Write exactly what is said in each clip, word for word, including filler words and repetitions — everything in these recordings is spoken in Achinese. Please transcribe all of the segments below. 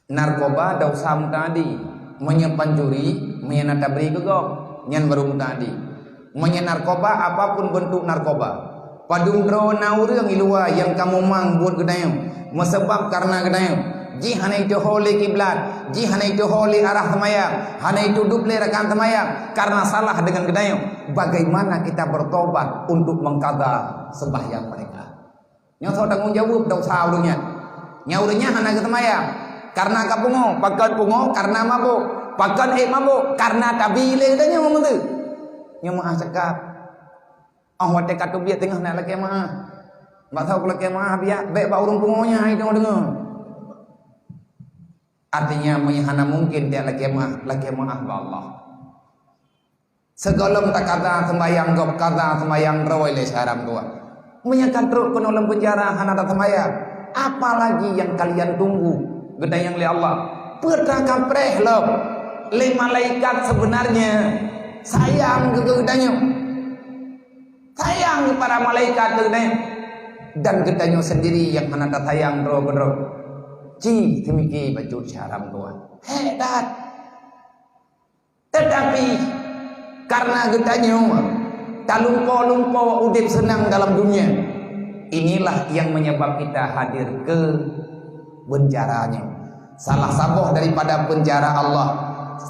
Narkoba desya mutaadi. Meunyoe pancuri, meunyoe na tabri keu gob, nyan baru mutaadi. Meunyoe narkoba, apapun beuntuk narkoba, padum droe na ureuëng i luwa nyang ka mumang buet geutanyoe, meuseubab kareuna geutanyoe, jih hana jiteuho lé kiblat, jih hana jiteuho lé arah seumayang, hana jitudub lé rakan seumayang, kareuna salah deungon geutanyoe. Bagaimana kita bertobat untuk mengqadha sembahyang mereka? Nyoe soe tanggong jaweueb desya ureuëng nyan. Nyang ureuëng nyan hana geuseumayang. Kareuna ka pungo, pakon pungo kareuna mabök. Pakon ék mabök kareuna tabi lé geutanyoe meunteue. Nyoe meu'ah cakap. Oh watée ka teubiet teungoh na lakée meu'ah. Bak saboh lakée meu'ah biak bék bak ureuëng pungo nyan hai deungoe-deungoe. Artinya meunyoe hana mungken tiek lakée meu'ah, lakée meu'ah bak Allah. Sigohlom taqadha seumayang gob, qadha seumayang droe lé syedara meutuwah. Meunyoe ka trok keunoe lam peunjara hana taseumbayang, apalagi nyang kalian tunggu geutanyong lé Allah? Peue ka preh lom lé malaikat seubeunarnya sayang keu geutanyoe. Sayang keu para malaikat keu geutanyoe. Dan geutanyoe sendiri nyang hana tasayang droe keudroe. Ci teumiki bacut syedara meutuwah. Hék that! Teutapi, kareuna geutanyoe talumpo-lumpo udeb seunang dalam dunia, inilah nyang meunyeubab kita hadir keu beunjara nyoe. Salah saboh daripada peunjara Allah,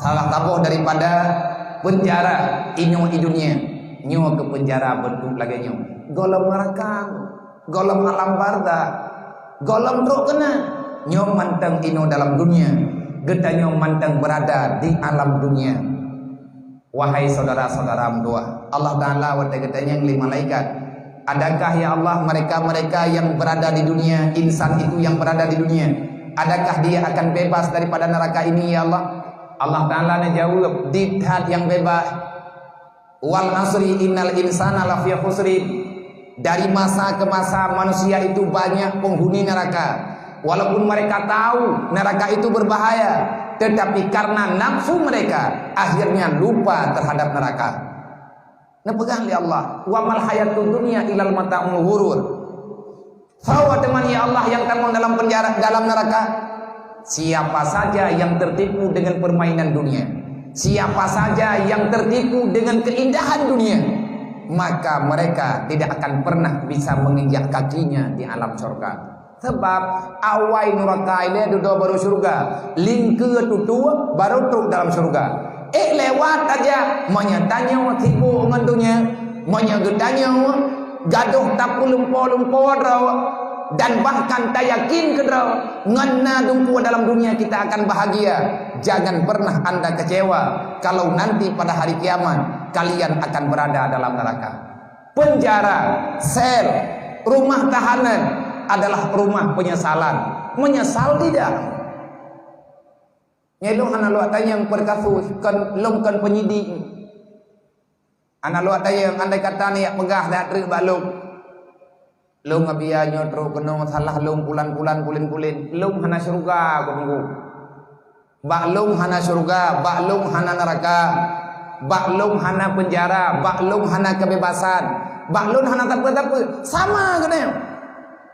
salah saboh daripada peunjara inyoe di dunia, nyoe keu peunjara beuntuk lagée nyoe. Gohlom rakang. Gohlom alam barzakh, gohlom trok keunan. Nyoe mantong inoe dalam dunia, geutanyoe mantong beurada di alam dunia. Wahai syedara-syedara meutuwah, Allah Ta'ala watée geutanyong lé malaikat, "Adakah, ya Allah, mereka-mereka yang berada di dunia, insan itu yang berada di dunia, adakah dia akan bebas daripada neraka ini, ya Allah?" Allah Ta'ala neujaweueb, "Di that nyang bebas." "Wal asri innal insana lafi khusrin." Dari masa ke masa manusia itu banyak penghuni neraka. Walaupun mereka tahu neraka itu berbahaya, tetapi karena nafsu mereka akhirnya lupa terhadap neraka. Neupeugah lé Allah, "Wa mal hayatud dunya illal mata'ul ghurur." Soe teuma, ya Allah, nyang tamong dalam penjara, dalam neraka? Siapa saja yang tertipu dengan permainan dunia, siapa saja yang tertipu dengan keindahan dunia, maka mereka tidak akan pernah bisa menginjak kakinya di alam surga. Sebab awai nuraka ilée dudoe baru syeuruga, lingkeue tutoe baru trok dalam syeuruga. Ék lewat saja, meunyoe tanyoe sibok ngon donya, meunyoe geutanyoe gadôh tapeulumpo-lumpo droe, dan bahkan tayakin keudroe ngon na dumpeue dalam dunia kita akan bahagia, jangan pernah anda kecewa kalau nanti pada hari kiamat kalian akan berada dalam neraka. Penjara, sel, rumah tahanan adalah rumah penyesalan. Menyesal tidak? Nyoe lôn hana lôn tanyong perkasus, kon, lôn kon penyidik. Hana lôn tanyong, andai kata neujak peugah that treuk bak lôn. Lôn Abia nyoe trok keunoe salah lôn pulan-pulan, pulen-pulen. Lôn hana syeuruga, Teungku. Bak lôn hana syeuruga, bak lôn hana neuraka, bak lôn hana peunjara, bak lôn hana keubebasan, bak lôn hana sapeue-sapeue. Sama keunoe.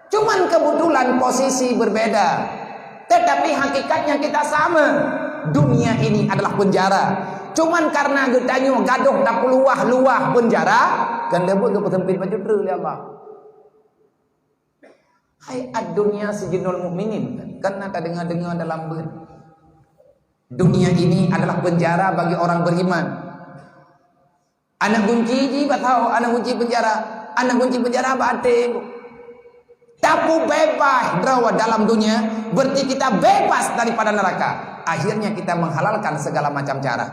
Cuman kebetulan posisi berbeda. Tetapi hakikatnya kita sama. Dunia ini adalah penjara. Cuman karena geutanyoe gadôh tapeuluwah-luwah peunjara, kan leubeut geupeuseumpit bacut treuk lé Allah. Hai ad-dunya sijnul mu'minin, kan na tadeungoe-deungoe dalam beuet. Dunia ini adalah penjara bagi orang beriman. Aneuk gunci jih bak saho, aneuk gunci penjara, aneuk gunci penjara bak até. Tapeubeubaih droe dalam dunia, berarti kita bebas daripada neraka. Akhirnya kita menghalalkan segala macam cara.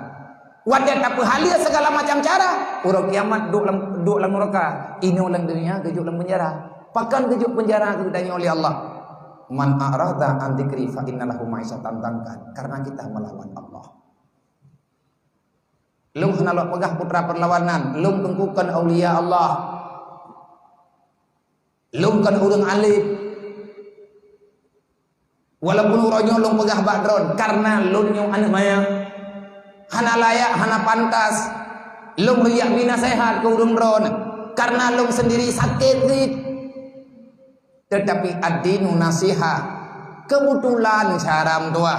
Watée tapeuhaleue segala macam cara, uroe kiamat duek lam, duek lam nuraka, inoe lam dunia geujok lam penjara. Pakon geujok penjara geutanyoe lé Allah? "Man a'rada an dzikri fa inna lahu ma'isyatan dhanka." Karena kita melawan Allah. Lôn hana lôn peugah putra perlawanan, lôn Teungku kon aulia Allah. Lôn kon ureuëng alim. Walaupun uroe nyoe lôn peugah bak droen, karena lôn nyoe aneuk manyak. Hana layak, hana pantas lôn riyak bri naseuhat keu ureuëng droen, karena lôn sendiri sakét cit. Tetapi ad-dinu nasihah. Keubeutulan syara meutuah,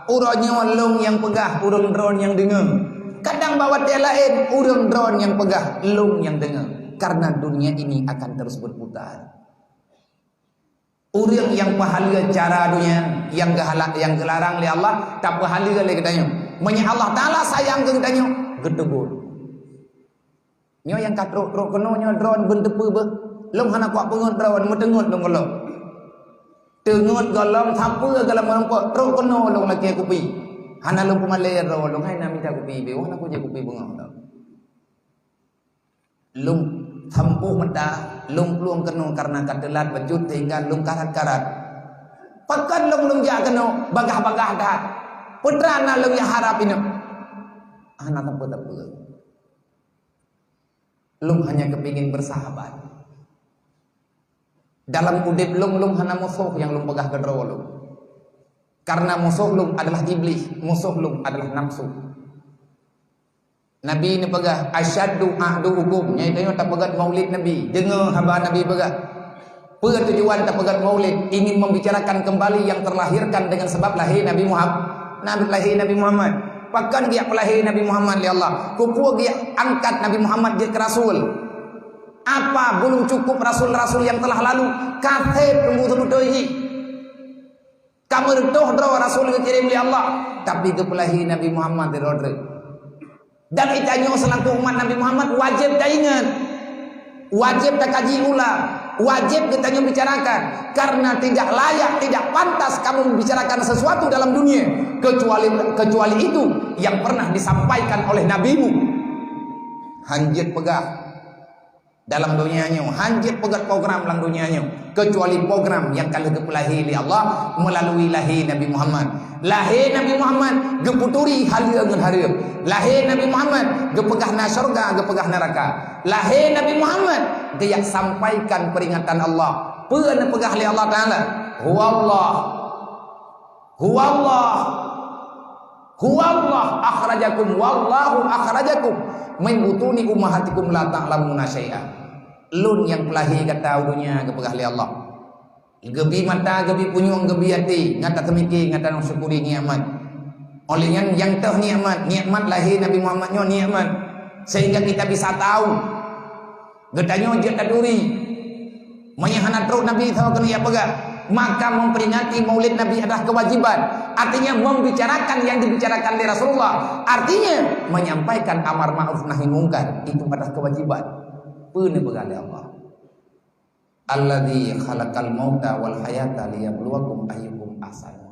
uroe nyoe lôn nyang peugah, ureuëng droe nyang deungoe. Kadang bak watée laén, ureuëng droe nyang peugah, lôn nyang deungoe. Karena dunia ini akan terus berputar. Ureuëng nyang peuhaleue cara dunia nyang geuhala-, nyang geularang lé Allah, tapeuhaleue lé geutanyoe. Meunyoe Allah Taala sayang keu geutanyoe, geutegur. Nyoe nyang ka trok-trok keunoe nyoe droe beuteupeu beuh. Lôn hana kuat peungeut droe, meuteungeut lôn gohlom. Teungeut gohlom sapeue gohlom meurumpok, trok keunoe lôn lakée kupi. Hana lôn peumalée droe, lôn hai na mita kupi, beuh hana kujak kupi beungoh lom. Lôn sampôh meuta, lôn plueng keunoe kareuna ka teulat bacut sehingga lôn karat-karat. Pakon lôn, lôn jak keunoe, bagah-bagah that. Peue teuma na lôn nyang harab inoe. Hana sapeue-sapeue. Lôn hanya kepingin bersahabat. Dalam udeb lôn, lôn hana musoh nyang lôn peugah keudroe lôn. Karena musoh lôn adalah iblis, musoh lôn adalah nafsu. Nabi neupeugah, "Asyaddu a'duukum," nyan tanyoe tapeugét maulid Nabi. Deungoe haba Nabi peugah. Peue tujuan tapeugét maulid? Ingin membicarakan kembali yang terlahirkan dengan sebab lahé Nabi Muham-, Nabi, lahé Nabi Muhammad. Pakon geujak peulahé Nabi Muhammad lé Allah? Keupeue geujak angkat Nabi Muhammad jeuet keu rasul? Apa belum cukup rasul-rasul yang telah lalu? Ka sép teunggu seubeutôi jih. Ka meureutoh droe rasul geukirém lé Allah, tapi geupeulahé Nabi Muhammad di droe. Dan geutanyoe seulaku umat Nabi Muhammad wajéb taingat, wajéb takaji ulang, wajéb geutanyoe bicarakan, karena tidak layak, tidak pantas kamu membicarakan sesuatu dalam dunia kecuali, kecuali itu yang pernah disampaikan oleh nabimu. Hanjeuet peugah dalam dunia nyoe, hanjeuet peugét program lam dunia nyoe, kecuali program nyang ka lheueh geupeulahé lé Allah melalui lahé Nabi Muhammad. Lahé Nabi Muhammad geupeuturi haleue ngon hareuem. Lahé Nabi Muhammad geupeugah na syurga, geupeugah neuraka. Lahé Nabi Muhammad geujak sampaikan peringatan Allah. Peue neupeugah lé Allah Taala? Huwallah. Huwallah. Huwallah akhrajakum, wallahu akhrajakum min butuni ummahatikum la ta'lamuna syai'a. Lôn nyang peulahé gata u dunia, geupeugah lé Allah. Geubi mata, geubi punyueng, geubi até, ngat tateumiki, ngat tasyukuri nikmat. Oleh nyan, nyang toh nikmat, nikmat lahé Nabi Muhammad nyoe nikmat. Sehingga kita bisa tahu Geutanyoe jeuet taturi. Meunyoe hana trok Nabi saboh keuneuk jak peugah, maka memperingati maulid Nabi adalah kewajiban. Artinya, membicarakan yang dibicarakan lé Rasulullah. Artinya, menyampaikan amar ma'ruf nahi mungkar. Itu adalah kewajiban. Peue neupeugah lé Allah? "Alladzi khalaqal mauta wal hayata liyabluwakum ayyukum ahsanu."